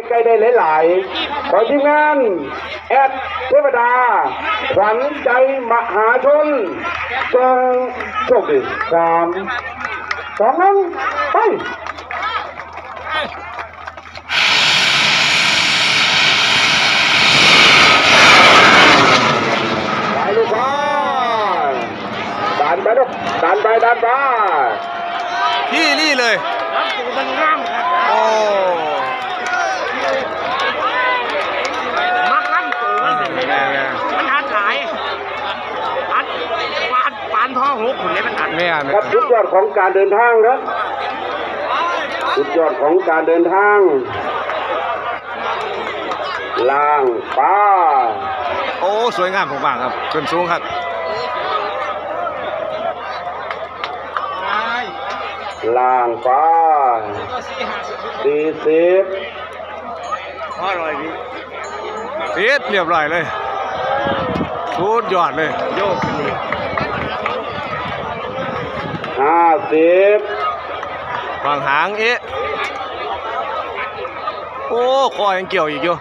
ໃກ້ໄດ້ຫຼາຍໆ ຂໍທີມງານແອັດເທວະດາ ຂວັນໃຈມະຫາຊົນ ສົ່ງໂຊກດີ ສາມ ສອງ ໜຶ່ງ ໄປ. ໄປລູກໄປ ດັນໄປລູກ ດັນໄປ ດັນໄປ ທີ່ນີ້ເລີຍ ລຳໂຕມັນງາມຄັບ ໂອ້ ມັກລຳໂຕມັນ ແມ່ນໆໆ ມັນອັດຫຼາຍ ອັດປານ ປານ ພໍຫົກພຸ້ນເດ້ ມັນອັດ ແມ່ນໆ ຄັບ ສຸດຍອດຂອງການເດີນທາງເດີ ສຸດຍອດຂອງການເດີນທາງ. ລ້າງປາ ໂອ້ ສວຍງາມມາກໆ ຄັບ ຂຶ້ນສູງຄັກ ລ້າງປາ ສີ່ສິບ ຕິດລຽບຮ້ອຍເລີຍ ສຸດຍອດເລີຍ ໂຍກຂຶ້ນອີກ ຫ້າສິບ ຫວ່າງຫາງເອະ ໂອ້ ຄໍຍັງກ່ຽວອີກຢູ່.